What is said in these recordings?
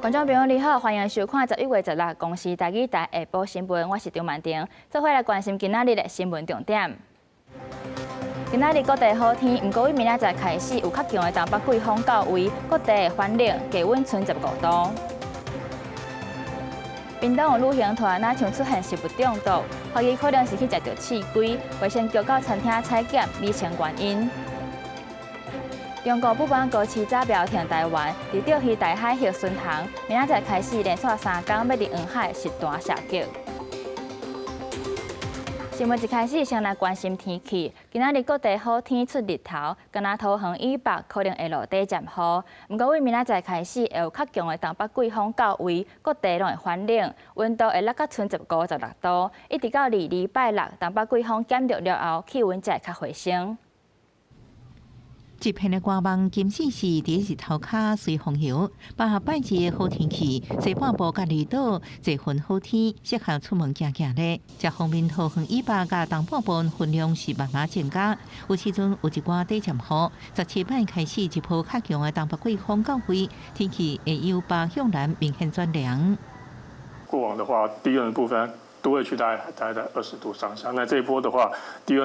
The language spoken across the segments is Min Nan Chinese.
觀眾朋友你好，歡迎收看11月16公視台語台下晡新聞，我是張曼婷，做伙來關心今仔日的新聞重點。今仔日各地好天，毋過為明仔載開始有較強的東北季風到位，各地會反冷，低溫賰15度。屏東有旅行團若像出現食物中毒，懷疑可能是去食著刺蝟，衛生局到餐廳採檢，釐清原因。中國不滿高市早苗停台灣，佇釣魚台海域巡航，明仔載開始連續3工欲佇黃海實彈射擊。新聞一開始先來關心天氣，今仔日各地好天出日頭，敢若桃園以北可能會落短暫雨。毋過為明仔載開始會有較強的東北季風到位，各地攏會反冷，溫度會落到賰15、16度，一直到二二拜六東北季風減弱了後，氣溫才會較回升。一片的寒夢，金絲是佇日頭跤隨風遊。拜拜二的好天氣，西半部佮離島濟雲好天，適合出門行行咧。這方面桃園以北佮東半部雲量是慢慢增加，有時陣有一寡短暫雨。17擺開始一波較強的東北季風到位，天氣會由北向南明顯轉涼。過往的話，低溫的部分都會區大概在20度上下。那這一波的話，低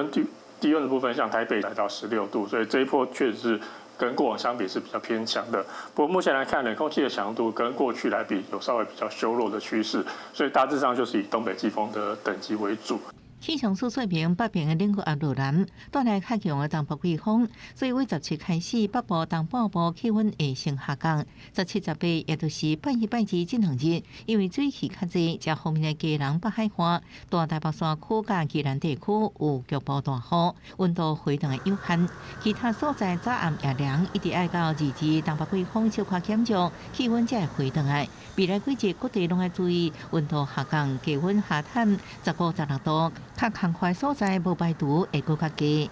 溫的部分，像台北來到16度，所以這一波確實是跟過往相比是比較偏強的。不過目前來看，冷空氣的強度跟過去來比有稍微比較削弱的趨勢，所以大致上就是以東北季風的等級為主。氣象署說明，北邊的冷氣壓落南，帶來較強的東北季風，所以為十七開始，北部、東半部氣溫會先下降。17、18，也就是拜一、拜二這兩日，因為水汽較濟，這方面的基隆北海岸、大台北山區佮宜蘭地區有局部大雨，溫度回轉的有限。其他所在早暗也涼，一直愛到二二東北季風小可減弱，氣溫才會回轉來。未來幾日各地攏愛注意溫度下降，低溫下探15、16度。較空曠所在無排除會閣較低。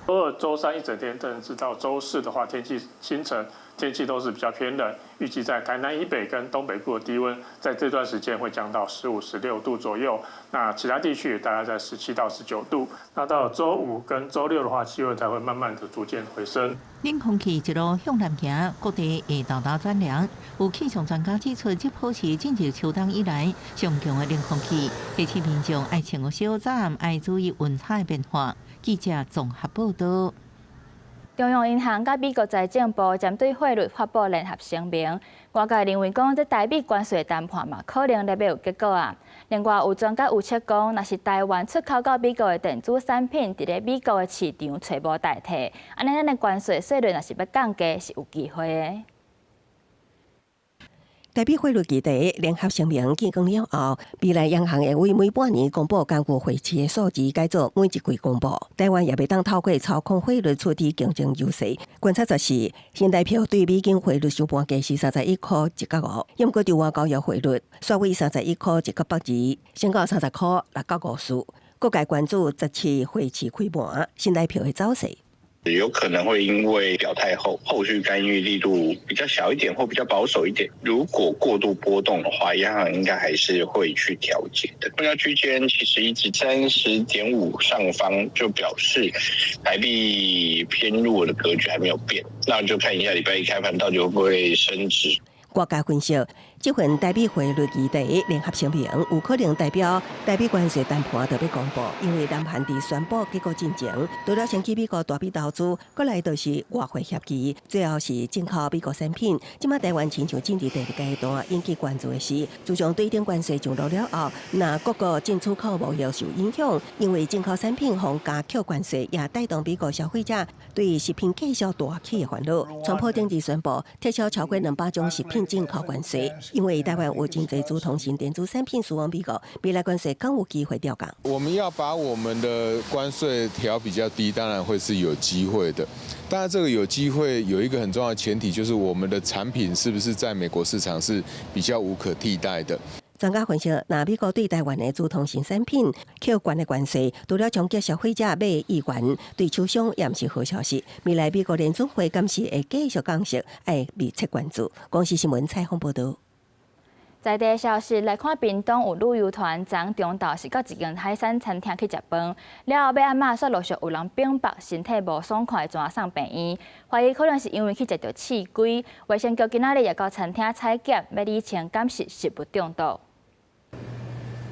週二、週三一整天，甚至到週四的話，天氣清晨天氣都是比較偏冷。預計在台南以北跟東北部的低溫，在這段時間會降到15、16度左右。那其他地區大概在17到19度。那到週五跟週六的話，氣溫才會慢慢的逐漸回升。冷空氣一路向南行，各地會沓沓轉涼。有氣象專家指出，這波是進入秋冬以來上強的冷空氣，提醒民眾愛穿較少，早暗愛注意溫差的變化。記者綜合報道。中央銀行佮美國財政部針對匯率發布聯合聲明，外界認為講這台美關稅談判嘛，可能咧欲有結果啊。另外有專家預測講，若是台灣出口到美國的電子產品，佇咧美國的市場揣無代替，按呢咱的關稅稅率若是欲降低，是有機會的。台美匯率議題聯合聲明見光了後，未來央行會為每半年公布根據匯市的數字，改做每一季公布。台灣也袂當透過操控匯率取得競爭優勢。觀察十四，新台票對美金匯率收盤價是31塊1角5，毋過台灣交易匯率煞為31塊1角8二，升到30塊6角54。各界關注十七匯市開盤新台票的走勢。有可能會因為表態後，後續干預力度比較小一點，或比較保守一點。如果過度波動的話，央行應該還是會去調節的。目標區間其實一直30.5上方，就表示台幣偏弱的格局還沒有變。那就看一下禮拜一開盤到底會不會升值。外界分析，這份台美匯率議題聯合聲明有可能代表台美關稅談判就欲公布，因為南韓佇宣布結果進前，除了先去美國大筆投資，閣來就是外匯協議，最後是進口美國產品。這馬台灣親像進入第二階段，引起關注的是，自從對等關稅上路了後，若各國進出口貿易受影響，因為進口產品予加扣關稅，也帶動美國消費者對食品價數大起的煩惱。川普頂日宣布撤銷超過200種食品進口關稅，因為台灣有真濟資通訊電子產品輸往美國，未來關稅更有機會調降。我們要把我們的關稅調比較低，當然會是有機會的。當然，這個有機會有一個很重要的前提，就是我們的產品是不是在美國市場是比較無可替代的。專家分析，若美國對台灣的資通訊產品扣懸的關稅，除了衝擊消費者買意願，對廠商也毋是好消息。未來美國聯準會敢是會繼續降息，愛密切關注。公視新聞採訪報道。在地消息來看，屏東有旅遊團昨中晝是到一間海產餐廳去食飯，了後尾暗仔煞陸續有人反駁身體無爽快，轉送病院，懷疑可能是因為去食著刺蝟。衛生局今仔日也到餐廳採檢，欲釐清敢是食物中毒。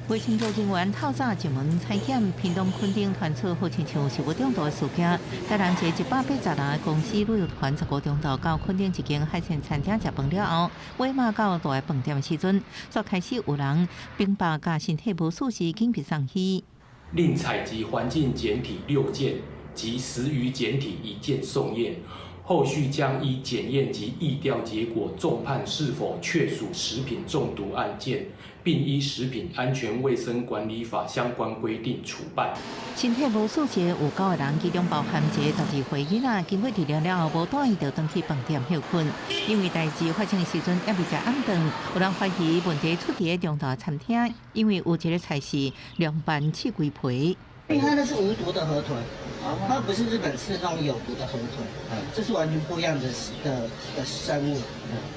衛生局人員透早上門採檢，屏東墾丁傳出好親像食物中毒的事件。台南一個180人的公司旅遊團15中晝到墾丁一間海鮮餐廳食飯了後，尾仔到大飯店的時陣，煞開始有人反飽佮身體無舒適，緊急送醫。另採集環境檢體6件及食魚檢體1件送驗。後續將依檢驗及疫調結果，綜判是否確屬食品中毒案件，並依食品安全衛生管理法相關規定處辦。身體無舒適有9個人，其中包含一個12歲囡仔，經過治療了後，無多伊就轉去飯店歇睏。因為代誌發生的時陣猶未食暗頓，有人懷疑問題出佇中晝餐廳，因為有一个菜是涼拌刺蝟皮。因為它那是無毒的河豚，它不是日本吃那種有毒的河豚，這是完全不一樣的生物，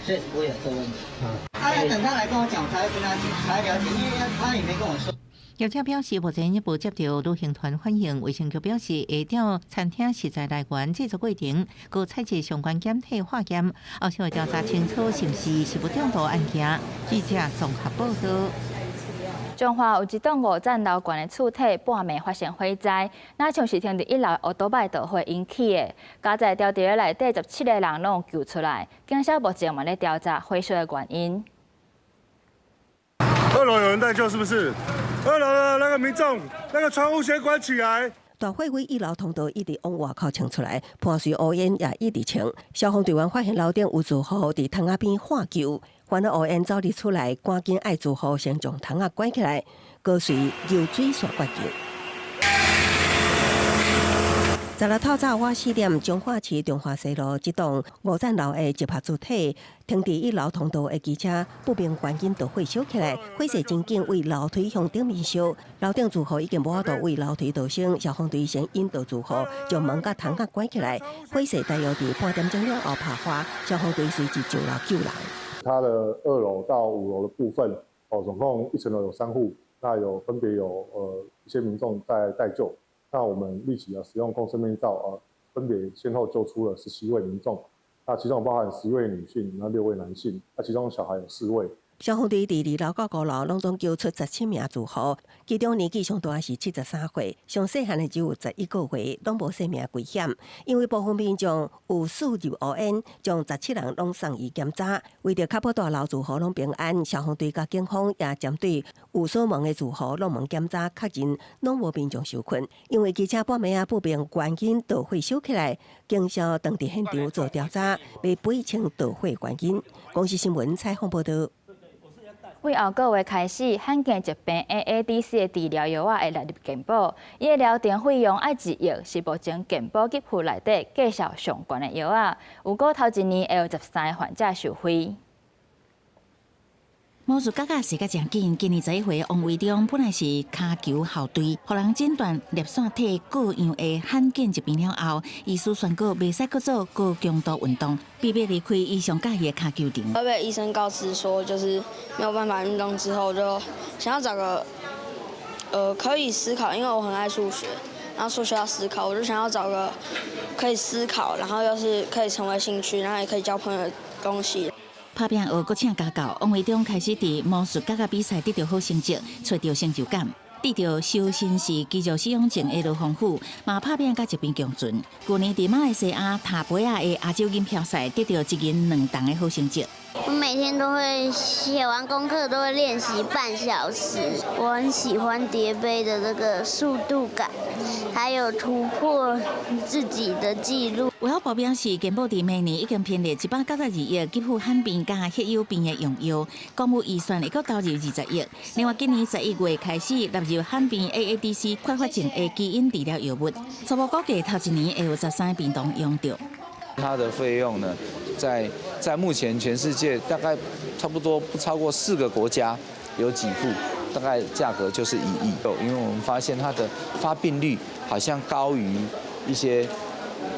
所以不會有這個問題。啊，等他來跟我講，我才會跟他講，才會了解，因為他也沒跟我說。業者表示，目前猶無接著旅行團反映，衛生局表示會調餐廳食材來源、製作過程，閣採集相關檢體化驗，後續會調查清楚是毋是食物中毒案件。記者綜合報道。彰化有一棟五層樓懸的厝體半暝發生火災，若像是停佇一樓歐多擺著火引起的。佳哉牢佇咧內底17個人攏有救出來，警消目前嘛咧調查火燒的原因。二樓有人在救，是不是？二樓的那個民眾，那個窗戶先關起來。大火對一樓通道一直往外口衝出來，伴隨烏煙也一直衝。消防隊員發現樓頂有住戶佇窗仔邊喊救，煩惱烏煙走佇厝內，趕緊愛住戶先將窗仔關起來，閣隨游水線割救。16透早晚4點，彰化市中華西路這棟五層樓的集合主體，停佇一樓通道的機車不明原因著火燒起來，火勢真緊，對樓梯向頂面燒，樓頂住戶已經無法度對樓梯逃生，消防隊先引導住戶將門佮窗仔關起來，火勢大約佇半點鐘了後拍化，消防隊隨即上樓救人。它的2樓到5樓的部分，哦，總共一層樓有3戶，那有分別有一些民眾在待救。那我們立即啊使用共生面罩啊，分別先後救出了17位民眾，那其中包含11位女性，那6位男性，那其中小孩有4位。消防隊佇2樓到5樓攏總救出17名住戶，其中年紀上大是73歲，上細漢的只有11個月，攏無生命危險。因為部分民眾有吸入烏煙，將17人攏送醫檢查。為著確保大樓住戶攏平安，消防隊佮警方也針對有鎖門的住戶攏門檢查，確認攏無民眾受困。因為機車半暝仔不明原因著火燒起來，警消當佇現場做調查，欲厘清著火原因。公視新聞採訪報導。對後個月開始，罕見疾病 AADC 的治療藥仔會納入健保，伊的療程費用愛1億，是目前健保給付內底價數上懸的藥仔。預估頭一年會有13個患者受惠。魔術甲甲踅甲誠緊，今年11歲王維中本來是跤球校隊，予人診斷粒線體過樣的罕見疾病了後，醫師宣告袂使閣做高強度運動，被迫離開伊上佮意的跤球場。我被醫生告知說，就是沒有辦法運動之後，就想要找個可以思考，因為我很愛數學，然後數學要思考，我就想要找個可以思考，然後又是可以成為興趣，然後也可以交朋友的東西。拍拚學閣請家教，王維中開始佇魔術甲甲比賽得著好成績，揣著成就感。得著修身氏肌肉失用症的羅豐富，嘛拍拚佮疾病共存。舊年佇馬來西亞塔培亞的亞洲錦標賽得著一銀兩銅的好成績。我每天都會寫完功課都會練習半小時。我很喜歡疊杯的這個速度感，還有突破自己的紀錄。衛福部表示，健保佇明年已經編列192億給付罕病佮稀有病的用藥，公務預算會閣投入20億。另外，今年11月開始納入罕病 AADC 缺乏症的基因治療藥物，初步估計頭一年會有13個病童用著。它的費用呢，在目前全世界大概差不多不超過4個國家有給付，大概價格就是1億。因為我們發現它的發病率好像高於一些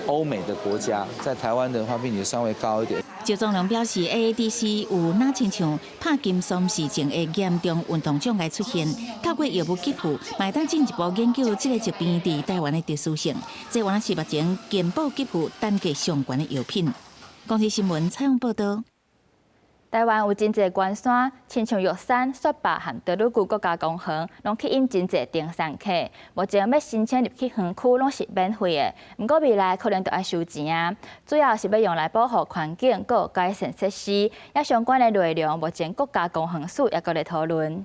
歐美的國家，在台灣的發病率稍微高一點。趙宗龍表示，AADC 有若親像帕金森氏症的嚴重運動障礙出現，透過藥物給付，嘛會當進一步研究這个疾病佇台灣的特殊性。這原來是目前健保給付單價上懸的藥品。公視新聞採訪報導。台灣有真濟懸山，親像玉山、雪霸和多魯閣國家公園，攏吸引真濟登山客。目前欲申請入去園區，攏是免費的。毋過未來可能著愛收錢啊，主要是欲用來保護環境、閣改善設施，也相關的內容，目前國家公園署也閣咧討論。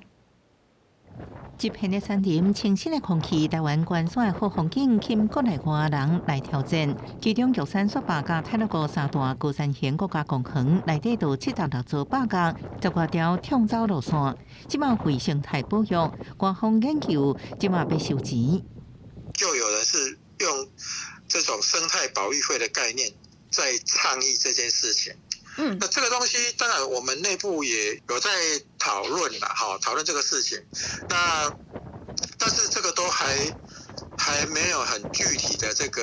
一片的山林，清新的空氣，台灣懸山的好風景，吸引國內外人來挑戰。其中，玉山雪霸佮太魯閣三大高山型國家公園內底就76座百岳，十外條暢走路線。這馬為生態保育，官方研究這馬欲收錢。就有人是用這種生態保育費的概念在倡議這件事情。那這個東西當然我們內部也有在討論啦，哈，討論這個事情。那但是這個都還沒有很具體的這個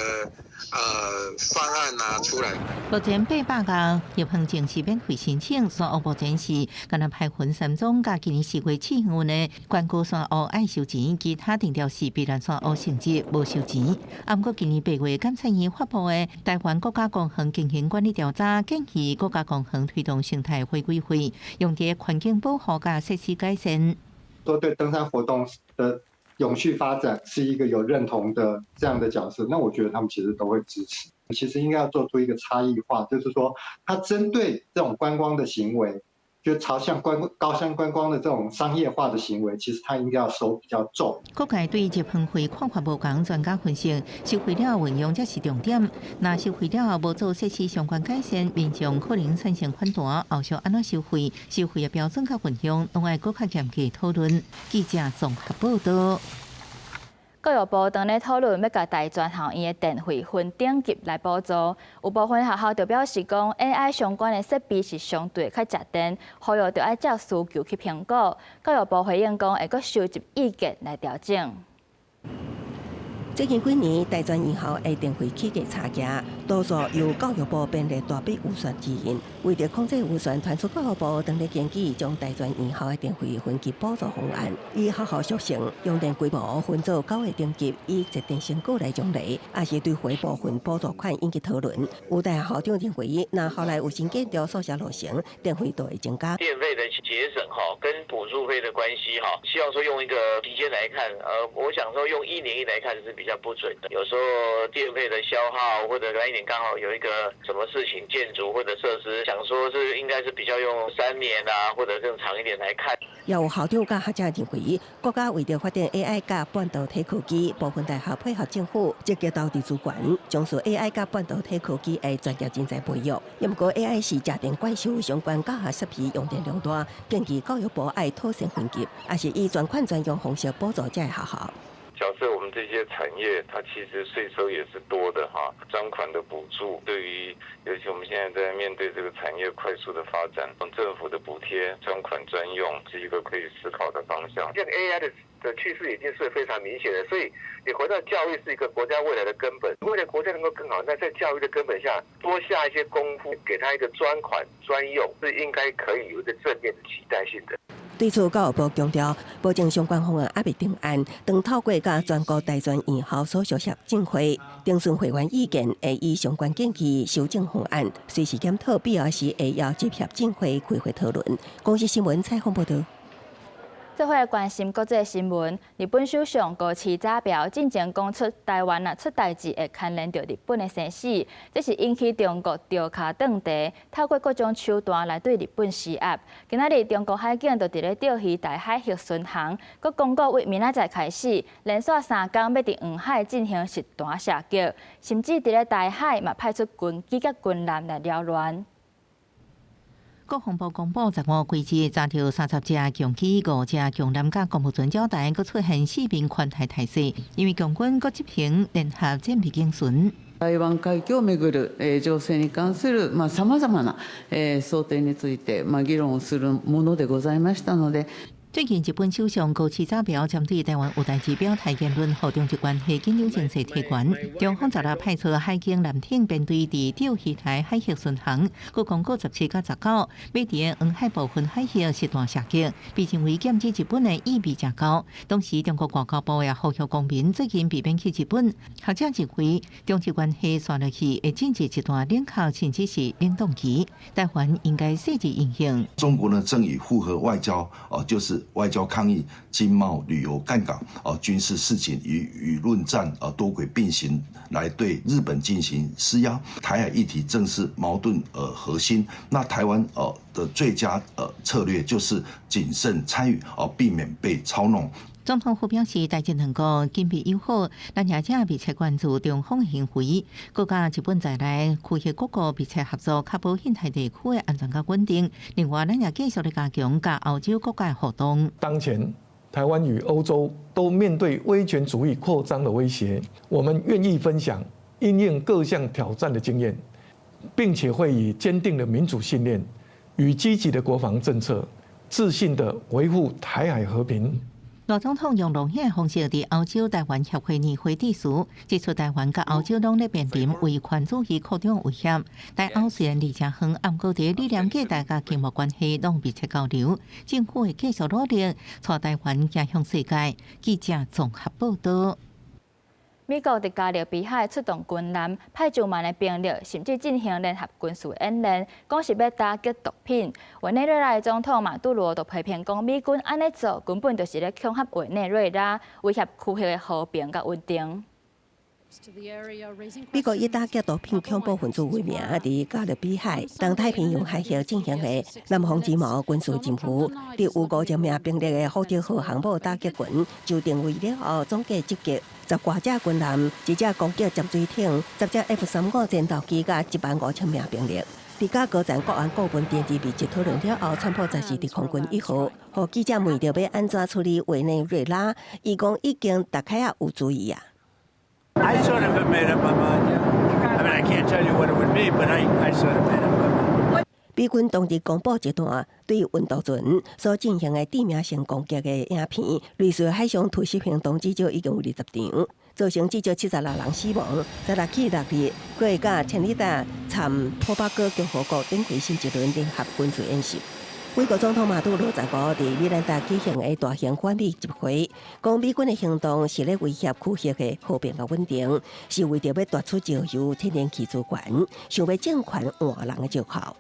方案拿出來。目前八百岳入園證是免費申請，山屋目前是干焦排雲山莊佮今年4月試營運的觀光山屋愛收錢，其他定調是避難山屋性質無收錢。啊，毋過今年8月監察院發布的台灣國家公園經營管理調查建議，國家公園推動生態回歸費，用佇環境保護佮設施改善。都對登山活動的永續發展是一個有認同的這樣的角色，那我覺得他們其實都會支持。其實應該要做出一個差異化，就是說，它針對這種觀光的行為，就朝向觀高山觀光的這種商業化的行為，其實它應該要收比較重。各界對入園費看法無仝，專家分析，收費了後運用才是重點。若收費了後無做設施相關改善，民眾可能產生反彈。後續按怎收費，收費的標準佮運用，攏愛閣較嚴格討論。記者綜合報導。教育部當咧討論欲共大專校院的電費分等級來補助，有部分學校就表示講，AI 相關的設備是相對較食電，呼籲著愛照需求去評估。教育部回應講，會閣收集意見來調整。最近幾年，大專院校的電費起價差價，多數由教育部編列大筆預算支應。為著控制預算，傳出教育部當咧研究將大專院校的電費分級補助方案，以學校屬性、用電規模分做九個等級，以節電成果來獎勵，抑是對回部分補助款引起討論。有大學校長認為，若校內有新建築宿舍落成，電費就會增加。電費的節省哈，跟補助費的關係哈，希望說用一個期間來看，我想說用一年一來看是比較不準的。有時候電費的消耗，或者那一年剛好有一個什麼事情，建築或者設施，想說是應該是比較用3年啊，或者更長一點來看。也有校長佮學者認為，國家為著發展 AI 佮半導體科技，部分大學配合政府積極投入資源，從事 AI 佮半導體科技的專業人才培育。毋過 AI 是食電怪獸，相關教學設備用電量大，建議教育部愛妥善分級，抑是以專款專用方式補助這个學校。假設我們這些產業，它其實稅收也是多的哈，專款的補助，對於尤其我們現在在面對這個產業快速的發展，政府的補貼專款專用是一個可以思考的方向。這個 AI 的趨勢已經是非常明顯的，所以你回到教育是一個國家未來的根本，為了國家能夠更好，那在教育的根本下多下一些功夫，給他一個專款專用，是應該可以有一個正面的期待性的。對此，教育部強調，目前相關方案猶未定案，當透過佮全國大專院校所屬協進會徵詢會員意見，會依相關建議修正方案，隨時檢討，必要時會邀集協進會開會討論。公視新聞採訪報導。做伙來關心國際新聞，日本首相高市早苗進前講出台灣若出代誌會牽連著日本的生死，這是引起中國調跤斷蹄，透過各種手段來對日本施壓。今仔日中國海警就佇咧釣魚台海域巡航，閣公告為明仔載開始，連續3工欲佇黃海進行實彈射擊，甚至佇咧台海嘛派出軍機佮軍艦來擾亂。國防部公布15幾日查著30隻共機、五隻共艦佮公務船鳥台，閣出現四面環台態勢，因為共軍閣執行聯合戰備演習。台灣海峡をめぐる情勢に関するさまざまな争點について議論をするものでございましたので。最近日本首相高市早苗針對台灣有代誌表態言論，予中日關係緊張情勢提懸。中方十六派出海警艦艇編隊佇釣魚台海域巡航，閣公告17佮19，欲佇黃海部分海域實彈射擊，被認為劍指日本的意味誠高。同時，中國外交部也呼籲公民最近避免去日本。學者認為，中日關係紲落去會進入一段冷卻，甚至是冷凍期。台灣應該細緻應用。中國呢正以複合外交，哦，就是外交抗議、經貿、旅遊、槓桿、哦，軍事示警與輿論戰，啊，多軌並行來對日本進行施壓。台海議題正是矛盾核心。那台灣的最佳策略就是謹慎參與，哦，避免被操弄。總統府表示，台日兩國緊密友好，咱也正密切關注中方行為，閣佮日本在內區域各國密切合作，確保印太地區的安全佮穩定。另外，咱也繼續咧加強佮歐洲國家互動。當前，台灣與歐洲都面對威權主義擴張的威脅，我們願意分享因應各項挑戰的經驗，並且會以堅定的民主信念與積極的國防政策，自信地維護台海和平。賴總統用錄影方式佇歐洲台灣協會年會致辭，指出台灣佮歐洲攏咧面臨威權主義擴張威脅。台歐雖然離誠遠，毋過佇理念價值佮經貿關係攏密切交流，政府會繼續努力，帶台灣行向世界。記者綜合報道。美國佇加勒比海出動軍艦，派上萬的兵力，甚至進行聯合軍事演練，講是欲打擊毒品。委內瑞拉的總統馬杜羅就批評講，美軍按呢做根本就是咧恐嚇委內瑞拉，威脅區域的和平佮穩定。美國以打擊毒品恐怖分子為名，佇加勒比海、東太平洋海域進行的南方之矛軍事任務，佇有5000名兵力的福德號航母打擊群就定位了後，總計集結十外隻軍艦、一隻攻擊潛水艇、10隻 F-35戰鬥機佮1.5萬名兵力。佇佮高層國安顧問電視密集討論了後，川普昨時佇空軍一號，予記者問著欲按怎處理委內瑞拉，伊講已經大概仔有主意啊。 I sort of have made up my mind. Yeah. I mean, I can't tell you what it would be, but I sort of made up my mind. 美軍當日公布一段對運毒船所進行的致命性攻擊的影片，類似海上突襲行動至少已經有20場，造成至少76人死亡。十六起六日，閣會佮千里達參托巴哥共和國展開新一輪聯合軍事演習。美國總統馬杜羅十五佇米蘭達舉行的大型反美集會，講美軍的行動是咧威脅區域的和平佮穩定，是為著欲奪取石油、天然氣資源，想欲政權換人的藉口。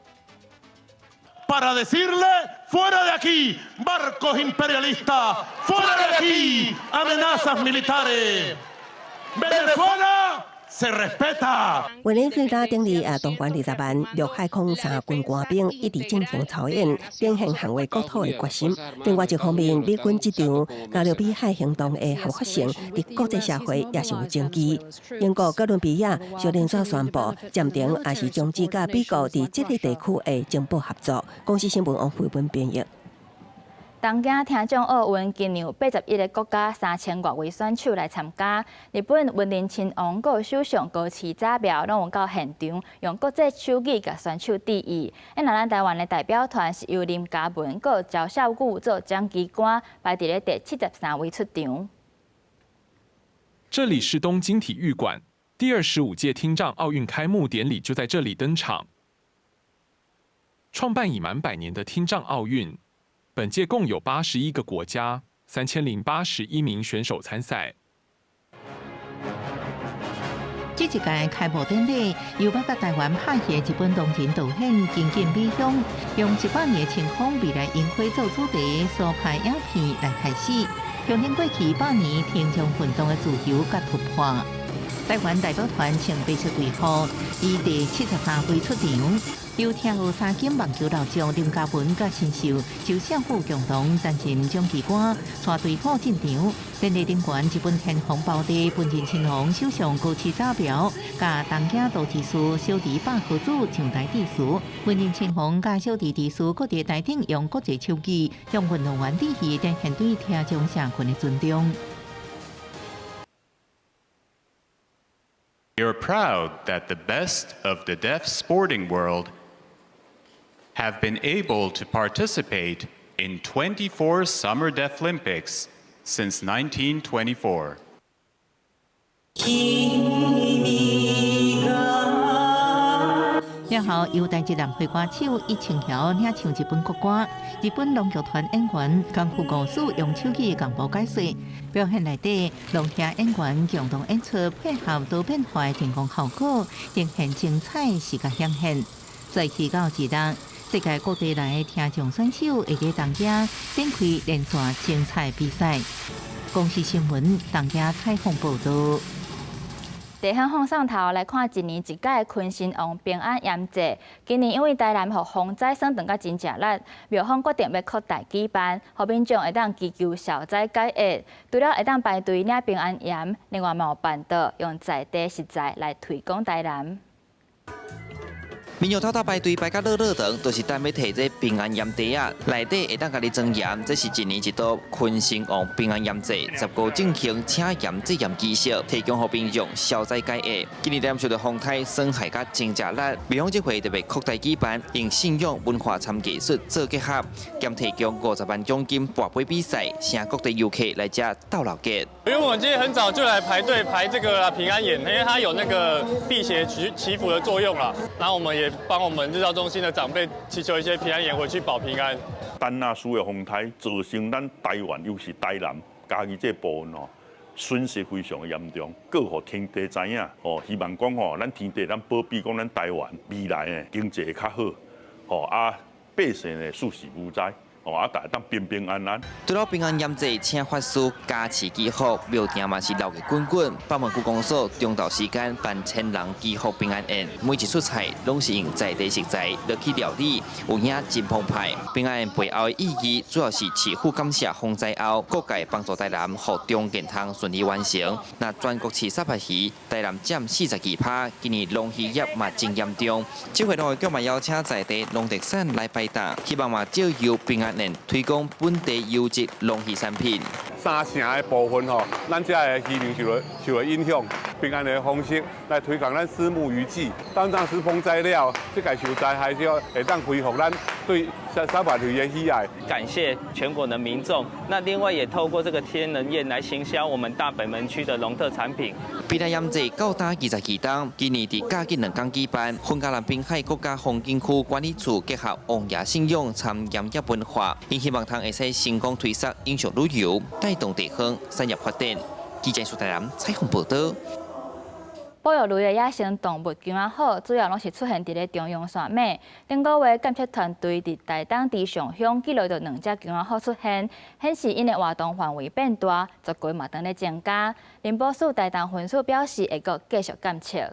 Para decirle fuera de aquí, barcos imperialistas, fuera de aquí, amenazas militares. Venezuela se respeta。委內瑞拉頂日也動員20萬陸海空三軍官兵一直進行操演，展現捍衛國土的決心。另外一方面，美軍這場加勒比海行動的合法性，佇國際社會也是有爭議。英國哥倫比亞小連續宣布暫停，抑是終止佮美國佇這个地區的情報合作。公視新聞王慧文編譯。東京聽障奧運今年有81個國家3000外位選手來參加。日本文仁親王閣首相高市早苗攏有到現場，用國際手語共選手致意。啊，若咱台灣的代表團是由林嘉文閣趙少宇做掌旗官，排佇咧第73位出場。這裡是東京體育館，第25屆聽障奧運開幕典禮就在這裡登場。創辦已滿100年的聽障奧運。本屆共有81個國家，3081名選手參賽。這一屆開幕典禮由捌佮台灣拍戲日本同人導演今井美香，用100年晴空未來櫻花做主題所拍影片來開始，象徵過去百年聽障運動的自由佮突破。台灣代表團穿白色隊服，以第73位出場。由聽奧三金網球老將林嘉文佮新秀周少富共同擔任掌旗官，帶隊伍進場。典禮頂懸日本天皇胞弟文仁親王首相高市早苗，佮東京都知事小池百合子上台致辭。文仁親王佮小池知事閣佇台頂用國際手語向運動員致意，展現對聽障社群的尊重。 We are proud that the best of the deaf sporting world have been able to participate in 24 Summer Deaflympics since 1924. 了後，由台籍男配歌手伊清橋領唱日本國歌，日本龍劇團演員江戶五樹用手機共播解說，表現內底龍兄演員共同演出，配合多變化的燈光效果，呈現精彩視覺表現。在祈到一日，世界各地來的聽障選手會佇東京展開連續精彩比賽。公視新聞東京採訪報導。地方放送頭來看，一年一屆的坤神王平安鹽祭，今年因為台南予風災損斷甲真正力，廟方決定欲擴大舉辦，予民眾會當祈求消災解厄。除了會當排隊領平安鹽，另外嘛有辦桌用在地食材來推廣台南。民眾透早排隊排甲落落長，就是等欲提這平安鹽袋仔，內底會當共你裝鹽。這是一年一度坤神王平安鹽祭，十五進行請鹽祭鹽儀式，提供予民眾消災解厄。今年台受到風颱損害甲真正力，廟方這回特別擴大舉辦，用信仰文化參藝術做結合，兼提供50萬獎金跋杯比賽，請各地遊客來遮鬥鬧熱。因為我們今天很早就來排隊排這個平安鹽，因為它有那個辟邪祈祈福的作用啦。然後我們也幫我們日照中心的長輩祈求一些平安鹽回去保平安。陳亞斯的風颱造成咱台灣，尤其是台南、嘉義這部分哦，損失非常的嚴重。閣予天地知影哦，希望講吼，咱天地咱保庇講咱台灣未來的經濟會較好，吼啊，百姓呢四時無災。哦，啊，大家當平平安安。除了平安鹽祭，請法師加持祈福，廟埕嘛是鬧熱滾滾。北門區公所中晝時間辦千人祈福平安宴，每一出菜攏是用在地食材落去料理，有影真澎湃。平安宴背後的意義，主要是祈福感謝風災後各界幫助台南，予重建通順利完成。那全國飼沙白魚，台南佔42%，今年龍魚業嘛真嚴重。這回農業局嘛邀請在地農特產來擺檔，希望嘛藉由平安推廣本地優質農漁產品。三成的部分吼，咱遮的漁民受到影響。平安的方式來推廣咱虱目魚季。當當時風災了，這個受災害之後，會當恢復咱對沙白魚的喜愛。感謝全國的民眾。那另外也透過這個天人宴來行銷我們大北門區的農特產品。平安鹽祭到今22冬，今年佇嘉義兩工舉辦，分嘉南濱海國家風景區管理處結合王爺信仰參鹽業文化，𪜶希望通會使成功推捒影像旅遊，帶動地方產業發展。記者蘇台南採訪報導。保育類的野生動物羌仔虎，主要攏是出現佇咧中央山脈。頂個月監測團隊佇台東池上鄉記錄著兩隻羌仔虎出現，顯示𪜶的活動範圍變大，族群嘛當咧增加。林保署台東分署表示，會閣繼續監測。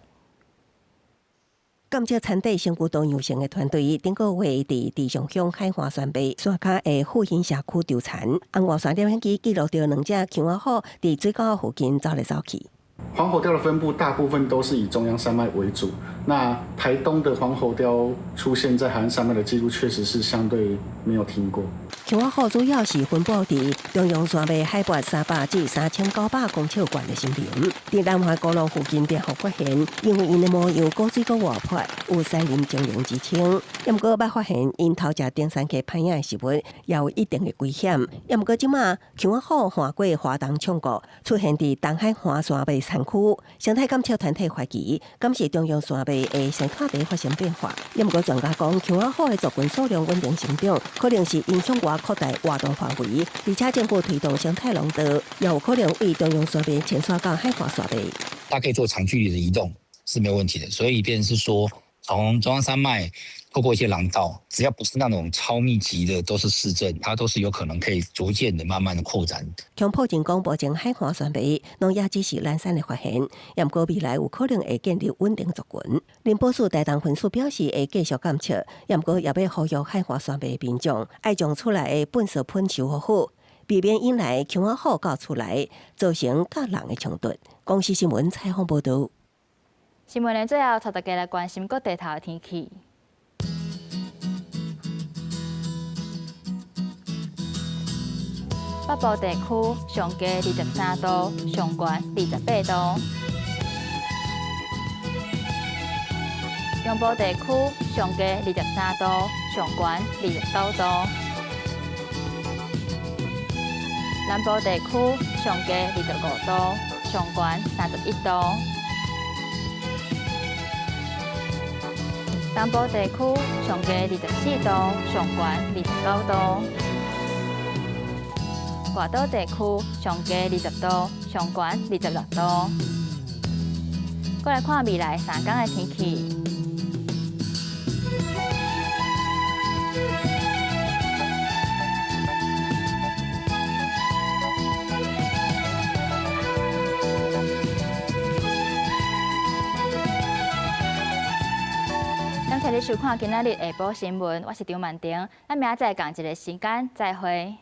監測產地生物多樣性的團隊，頂個月佇池上鄉海岸山脈山跤的復興社區調查，紅外線攝影機記錄著兩隻羌仔虎佇水溝附近走來走去。黃喉貂的分布大部分都是以中央山脈為主，那台東的黃喉貂出現在海岸山脈的記錄，確實是相對沒有聽過。羌仔虎主要是分布佇中央山脈海拔300至3900公尺懸的森林，佇南橫高路附近便予發現，因為𪜶的模樣古錐閣活潑，有山林精靈之稱。毋過欲發現𪜶偷食登山客歹影的食物，也有一定的危險。毋過這馬羌仔虎橫過華東衝過，出現佇東海岸山脈山區，生態監測團體懷疑，敢是中央山脈的生態佇發生變化。毋過專家講，羌仔虎的族群數量穩定成長，可能是𪜶向外擴大活動範圍，而且政府推動生態廊道，也有可能對中央山脈遷徙到海岸山脈。它可以做長距離的移動是沒有問題的，所以變成是說，從中央山脈透過一些廊道，只要不是那種超密集的，都是市鎮，它都是有可能可以逐漸的慢慢的擴展。強破前講，目前海岸山脈攏也只是懶散的發現，毋過未來有可能會建立穩定族群。林保署台東分署表示會繼續監測，毋過也欲呼籲海岸山脈民眾愛將厝內的糞埽噴收好，避免引來羌仔虎到厝內造成佮人的衝突。公視新聞採訪報導。新聞的最後，帶大家來關心各地頭的天氣。北部地區上低23度，上懸28度。中部地區上低23度，上懸29度。南部地區上低25度，上懸31度。東部地區上低24度，上懸29度。外島地區上低20度，上懸26度。過來看未來3天的天氣。感謝你收看今仔日下晡新聞，我是張曼婷，咱明仔載仝一个時間再會。